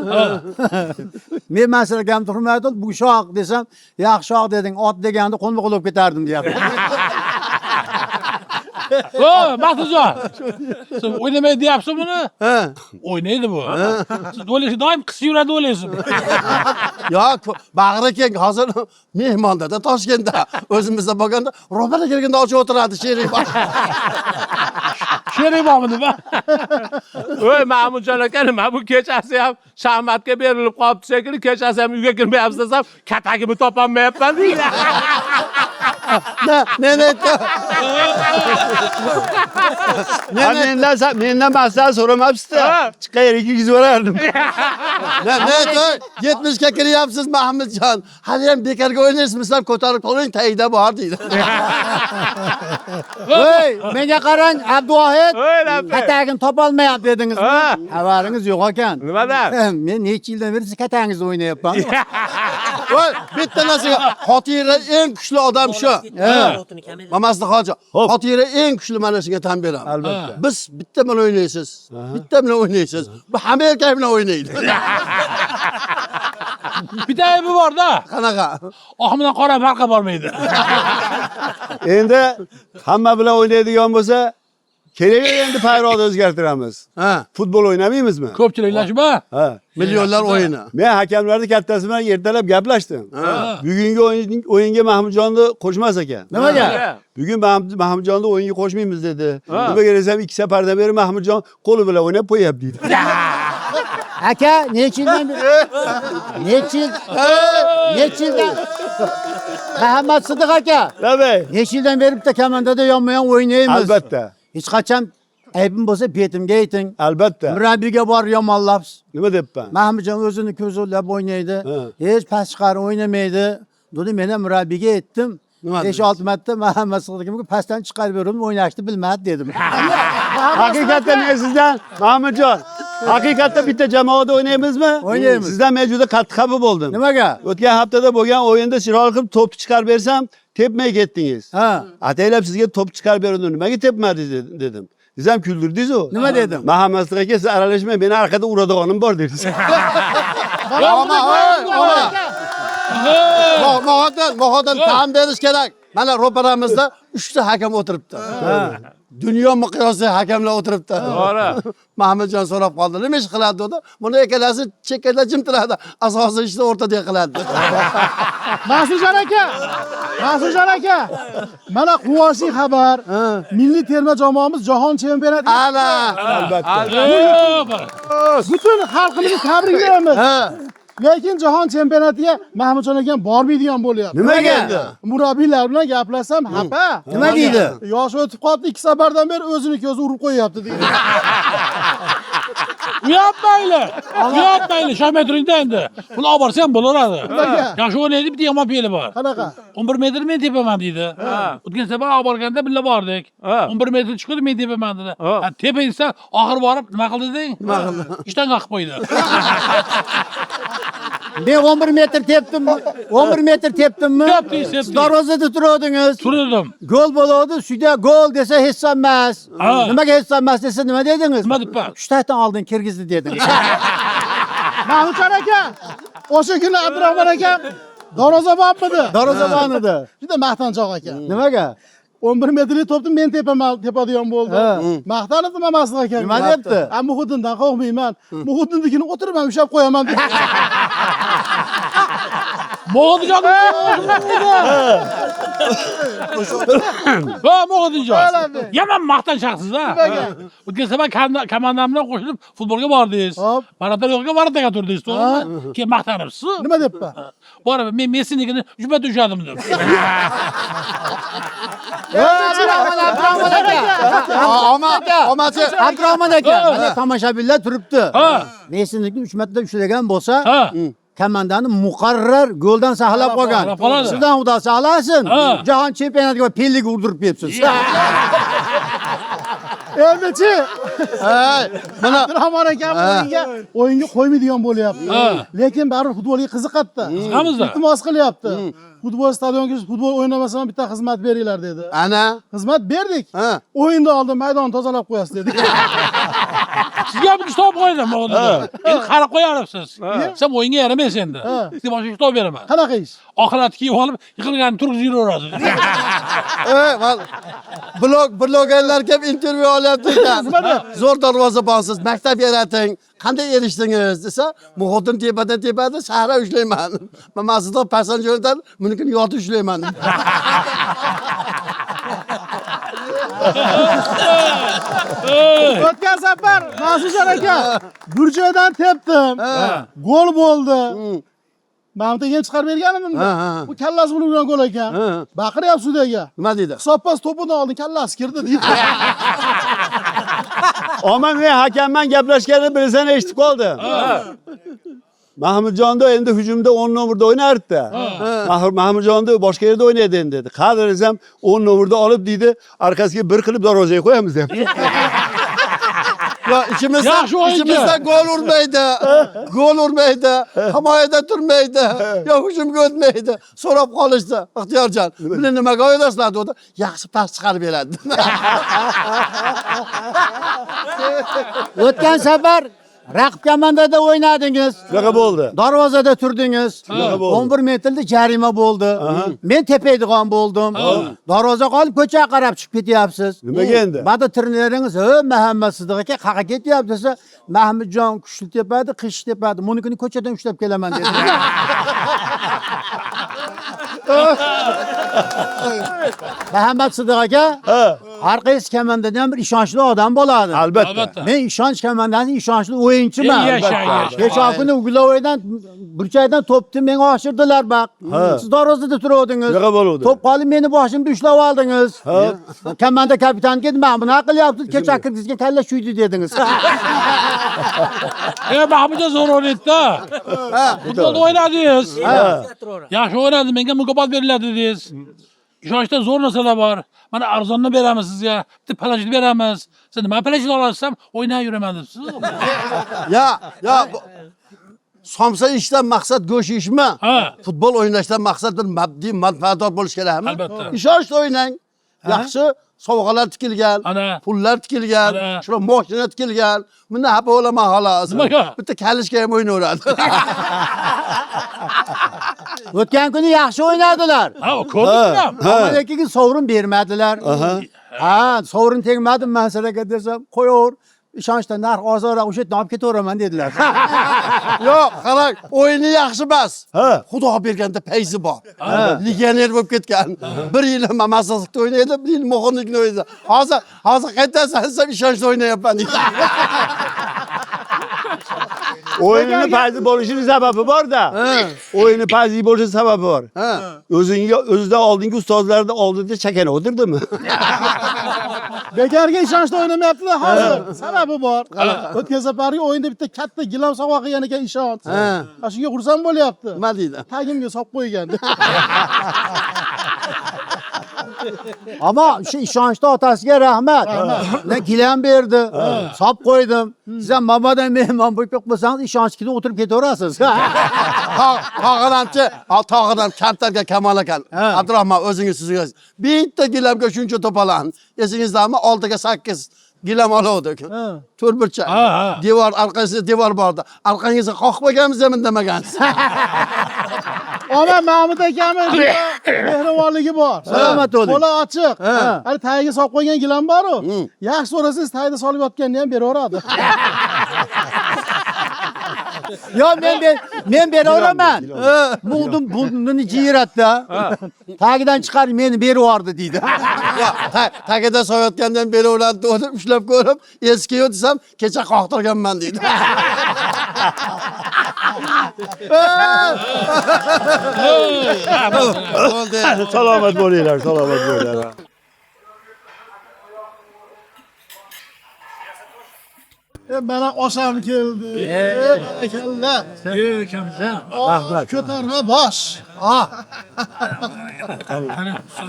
Men Mansur akamni hurmat qilib, bu shoh desam, yaxshi shoh deding, ot deganda qo'lma qo'l bo'lib ketardim deyapti. Voy, Mahsudjon. Siz o'ynamaydi deyapsiz buni? O'ynaydi bu. Siz o'ylaysiz, doim qisib yuradi o'ylaysiz. Yo, bag'ri keng hozir mehmonda Toshkentda o'zimizda bo'lganda ro'para kelganda ochib o'tiradi sherik bor. Sherik bormi deb. Voy, Mahmudjon aka, nima bu kechasi ham shaxmatga berilib qolibdi shekilli, kechasi ham uyga kirmayapsiz desam, katagimni topolmayapman deydi. Ne, men aytdim. Ha, mendan maslahat so'ramabsiz-da. Ha. Chiqqan yerga kiygizib yuborardim. Ne, ne aytdim? 70 ga kiryapsiz Mahmudjon. Hali ham bekorga o'ynaysizmi? Sizlar ko'tarib qoling, tagida bor deydi. Ey, menga qarang, Abduvohid. Voy, labbay. Katagini topolmayapti dedingizmi? Ha. Xabaringiz yo'q ekan. Nimadan? Men necha yildan beri siz katangizni o'ynayapman. Voy, bitta narsaga xotira eng kuchli odam shu. Mamasini hoji. Xotira eng kuchli mana shunga tan beraman. Albatta. Biz bitta bilan o'ynaysiz, bitta bilan o'ynaysiz. Bu hamma erkak bilan o'ynaydi. Bitta aybi bor-da. Qanaqa? Oq bilan qora farqi bormaydi. Endi hamma bilan o'ynaydigan bo'lsa, kerak endi payroqni o'zgartiramiz. Ha, Futbol o'ynamaymizmi? Ko'pchilik-lashma. Ha. millionlar o'yini. Men hakamlarni kattasi bilan ertalab gaplashdim. Bugungi o'yinga Mahmudjonni qo'shmas ekan. Nimaga? Bugun Mahmudjonni o'yinga qo'shmaymiz dedi. Nimaga desam, 2 safardan beri Mahmudjon qo'li bilan o'ynab qo'yapti deydi. Aka, necha yildan beri? Necha yil? Necha yildan? Muhammad Sidiq aka. Tabii. Necha yildan beri bitta komandada yonma-yon o'ynaymiz. Albatta. Hech qachon aybim bo'lsa betimga ayting. Albatta. Murabbiyga borib yomonlabsiz. Nima debman? Mahmudjon o'zini ko'zlab o'ynaydi. Ha. Hech pas chiqarib o'ynamaydi. Dedi, men ham murabbiyga aytdim. Nima 5-6 marta Muhammad Sidiq pastdan chiqarib berdim, o'ynashni bilmadi dedim. Haqiqatda men sizdan Mahmudjon, haqiqatda bitta jamoada o'ynaymizmi? O'ynaymiz. Sizdan men juda qattiq xafa bo'ldim. Nimaga? O'tgan haftada bo'lgan o'yinda chiroyli qilib to'p chiqarib bersam, tepmay ketdingiz. Ha. Ataylab sizga to'p chiqarib berdim, nimaga tepmadingiz dedim. Siz ham kuldirdingiz-u. Nima dedim? Muhammad Sidiq aka, siz aralashmang, meni arkada uradiganim bor dedingiz. Oma, oma. Mo'g'odan tan berish kerak. Mana ro'paramizda 3 ta hakam o'tiribdi. Dunyo miqyosida hakamlar o'tiribdi. To'g'ri. Mahmudjon so'rab qoldi. Nima ish qiladi dedi. Buni ikkalasi chekkada jim turadi. Asosiy ishni o'rtada qiladi. Mansurjon aka, Mansurjon aka. Mana quvonchli xabar. Milliy terma jamoamiz jahon chempionatiga Ana. Albatta. Butun xalqimizni tabriklaymiz. Ha. Lekin jahon chempionatiga Mahmudjon aka bormaydigan bo'lyapti. Nimaga? Murabbiylar bilan gaplashsam, xafa. Nima deydi? Yoshi o'tib qoldi, 2 safardan beri o'ziniki o'zi urib qo'yyapti deydi. Uyatmayli. Uyatmayli. Shoshmay turingda endi. Buni olib borsa ham bo'laveradi. Nimaga? Yaxshi o'ynaydi, bitta yomon fe'li bor. Qanaqa? 11 metr men tepaman deydi. O'tgan safar olib borganda birga bordik. 11 metr chiqdi, men tepaman dedi. Ha, tepa desa, oxir borib nima qildi deding? Nima qildi? Ishdan qaqib qo'ydi. Men 11 metr tepdim. 11 metr tepdimmi? Tepdingiz, tepdingiz. Siz darvozada turardingiz. Turdim. Gol bo'ladi, sudya gol desa hisob emas. Ha. Nimaga hisob emas desa nima dedingiz? Nima debman? Shtatdan oldin kirgizdi dedingiz. Mahmudjon aka, o'sha kuni Abdurahmon aka darvozabonmidi? Darvozabon edi. Juda maqtanchoq ekan. Nimaga? 11 metrlik to'pni men tepaman, tepadigan bo'ldi. Ha. Maqtanibdi Mamasliq aka. Nima debdi? A Muhiddindan qo'rqmayman. Muhidinnikini o'tirib ham ushlab qo'yaman deb. Mo'g'uljon. Va Mo'g'uljon. Yomon maqtanchoqsiz-a. O'tgan safar komandam bilan qo'shilib futbolga bordingiz. Hop. Varata yo'qga varataga turdingiz, to'g'rimi? Keyin maqtanibsiz. Nima debdi? Borib men Messinikini 3 marta ushladim deb. Abdurahmon, Abdurahmon aka. Oma, omachi. Abdurahmon aka, mana tomoshabinlar turibdi. Ha. Messiniki 3 marta ushlagan bo'lsa, Ha. komandani muqarrar goldan saqlab qolgan. Saqlab qoladi. Sizdan Xudo saqlasin. Ha. Jahon chempionatiga pellik urdirib beribsiz. Endichi Hey, mana Abdurahmon akam o'yinga qo'ymaydigan bo'lyapti. Ha. Lekin baribir futbolga qiziqatdi. Qiziqamiz-da. Iltimos qilyapti. Futbol stadionga futbol o'ynamasam ham bitta xizmat beringlar dedi. ana. Xizmat berdik. Ha. O'yinda oldin maydonni tozalab qo'yasiz dedik. Sizga bir kitob qo'ydim Mo'g'uljon. Endi qarab qo'yarsiz. Sen o'yinga yaramaysiz endi. Ha. Sizga boshqa kitob beraman. Qanaqa ish? Oxirat kiyib olib, yiqilganini turg'izib yuraverasiz. Ey, blogerlar kelib intervyu olyapti ekan. Zo'r darvozabonsiz, maktab yarating, qanday erishdingiz desa, Muhiddin tepadan tepadi, sahra ushlayman. Mamasida pastdan jo'natadi, bunikini yotib ushlayman. O'tgan safar Mansurjon aka burchakdan tepdim. Gol bo'ldi. Mamtaga ham chiqarib berganimda. Ha, ha. Bu kallasi urilgan gol ekan. Ha. Baqiryapti sudyaga. Nima deydi? Hisobpas to'pidan oldin kallasi kirdi deydi. Oma men hakamman gaplashganini bilsam eshitib qoldim. Mahmudjonda endi hujumda 10 nomerda o'ynardi. Mahmudjonda boshqa yerda o'ynaydi endi dedi. Qadr desam 10 nomerda olib deydi, arkasiga bir qilib darvozaga qo'yamiz deyapti. Ya ikimizden, Yaxshi o'yinchi. ikimizden gol urmaydi. Gol urmaydi. Himoyada turmaydi. Ya hujumga o'tmaydi. So'rab qolishdi. Ixtiyorjon, buni nimaga o'ynasizlar dedi. Yaxshi pas chiqarib beradi. O'tgan safar raqib komandada o'ynadingiz. Shunaqa bo'ldi. Darvozada turdingiz. Shunaqa bo'ldi. 11 metrda jarima bo'ldi. Men tepaydigan bo'ldim. Darvoza qolib ko'chaga qarab chiqib ketyapsiz. Nimaga endi? Ba'da treneringiz, "Ey, Muhammad Siddiq aka, qayerga ketyapti?" desa, "Mahmudjon kuchli tepadi, qish tepadi. Bunikini ko'chadan ushlab kelaman" dedi. Muhammad Siddiq aka, har qaysi komandadan ham bir ishonchli odam bo'ladi. Albatta. Albatta. Men ishonch komandasining ishonchli o'yinchiman. Yasha, yasha. Kecha kuni Ugulovoydan burchakdan to'pni menga oshirdilar baq. Siz darvozada turuvdingiz. Shunaqa bo'luvdi. To'p qolib meni boshimda ushlab oldingiz. Komanda kapitani keldi, "Mana bunaqa qilyapsiz, kecha kirgizgan kalla shuydi" dedingiz. Mahmudjon zo'r o'ynaydi-da. Futbolda o'ynadingiz. Yaxshi o'ynadi, menga mukofot beriladi dedingiz. Ishonchda zo'r narsalar bor. Mana arzonni beramiz sizga, bitta palajni beramiz. Siz nima palajni olasiz desam, o'ynay yuraman debsiz. Ya, ya somsa yeyishdan maqsad go'sht yeyishmi? Ha. Futbol o'ynashdan maqsad bir moddiy manfaatdor bo'lish kerakmi? Albatta. Ishonchli o'ynang. Yaxshi sovg'alar tikilgan, Ana. pullar tikilgan, Ana. shuna mashina tikilgan. Bundan xafa bo'laman xolos. Nimaga? Bitta kalishka ham o'ynayveradi. O'tgan kuni yaxshi o'ynadilar. Ha, ko'rdik ham. Ammo lekin sovrin bermadilar. Ha, sovrin tegmadi man sizlarga desam, qo'yaver. Ishonchdan narx ozonroq o'sha yerdan olib ketaveraman dedilar. Yo'q, qarang, o'yini yaxshi emas. Ha. Xudo berganda fayzi bor. Legioner bo'lib ketgan. Bir yil Mamasizlikda o'ynaydi, bir yil Mo'g'inlikda o'ynaydi. Hozir qaytasan desam ishonchda o'ynayapman deydi. O'yinini fayzi bo'lishini sababi bor-da. O'yini fayzi bo'lishini sababi bor. Ha. O'zingga o'zidan oldingi ustozlarni oldida chakana o'tirdimi? Bekarga ishonchda o'ynamayapti-da hozir. Sababi bor. O'tgan safargi o'yinda bitta katta gilam sovg'a qilgan ekan ishonch. Ha. Ha, shunga xursand bo'lyapti. Nima deydi? Tagimga solib qo'ygan. Ammo shu ishonchda otasiga rahmat. Ne gilam berdi, solib qo'ydim. Siz ham mabodo mehmon bo'lib kelib qolsangiz ishonchnikida o'tirib ketaverasiz. Tog'iramchi, tog'iram kamtarga kamol ekan. Abdurahmon o'zingiz siz bitta gilamga shuncha to'palan. Esingizdami? 6ga 8 gilam oluvdik. To'rt burchak. Ha, ha. Devor orqasida devor bordi. Orqangizga qoqmaganmiz ham indamagansiz. Ona Mahmud akamni mehribonligi bor. Salomat bo'ling. Qo'li ochiq. Hali tagiga solib qo'ygan gilam bor-u. Yaxshi so'rasangiz tagida solib yotganini ham beraveradi. Yo men beraveraman. Mug'dim burnini jiyratdi. Tagidan chiqarib meni berib yubordi deydi. Ya, tagida soyotgandan beraveradi deb ushlab ko'rib, eski yo'q desam, kecha qoqtirganman deydi. Bo'ldi. Salomat bo'linglar, salomat bo'linglar. Mana osham keldi. Kalla. Kamsan. Rahmat. Ko'tarma bosh. Ah.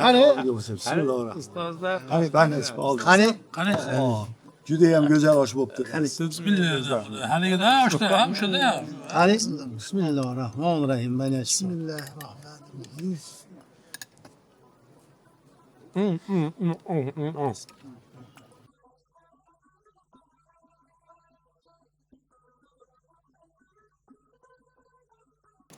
Qani? Bismillahirrahmanirrahim. Qani, qani, oldi. Qani? Qani? Juda ham go'zal osh bo'pti. Bismillah. Haligida o'shda, ha, o'shada ham. Qani? Bismillahirrohmanirrohim. Mana Bismillahirrohmanirrohim.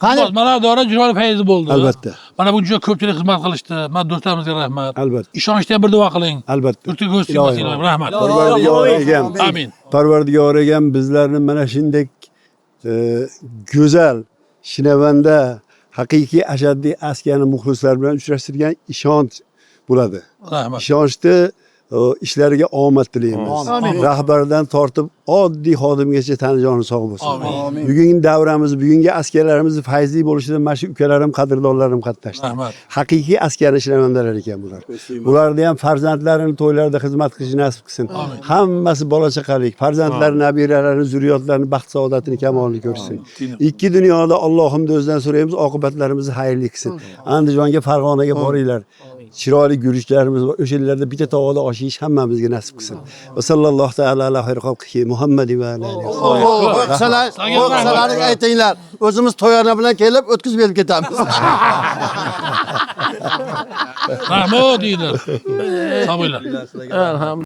Qani? Ustoz, mana dora chiroyli fayzi bo'ldi. Albatta. Mana bu juda ko'pchilik xizmat qilishdi. Mana do'stlarimizga rahmat. Albatta. Ishonchda ham bir duo qiling. Albatta. Yurtga ko'z tegmasin, Iloyim. rahmat. Parvardigor egam. Amin. Parvardigor egam bizlarni mana shunday go'zal shinavanda haqiqiy ashaddiy askani muxlislar bilan uchrashtirgan ishonch bo'ladi. Rahmat. Ishonchni ishlariga omad tilaymiz. Amin. Rahbardan tortib oddiy xodimgacha tani joni sog' bo'lsin. Amin. Bugungi davramiz, bugungi askarlarimiz fayzli bo'lishida mana shu ukalarim, qadrdonlarim qatnashdi. Rahmat. Haqiqiy askar ishlamandalar ekan bular. Bularni ham farzandlarini to'ylarda xizmat qilishi nasib qilsin. Hammasi bola chaqalik, farzandlari, nabiralarini, zurriyotlarini baxt saodatini kamolini ko'rsin. Ikki dunyoda Allohimni o'zidan so'raymiz, oqibatlarimizni xayrli qilsin. Andijonga, Farg'onaga boringlar. Chiroyli guruchlarimiz bor. O'sha yerlarda bitta tovada osh yeyish hammamizga nasib qilsin. Va sallallohu taala ala xayri xalqihi Muhammadi va ala alihi. Qo'qsalaring aytinglar. O'zimiz to'yona bilan kelib o'tkazib berib ketamiz. Rahmat deydilar. Sog' bo'linglar. Alhamdulillah.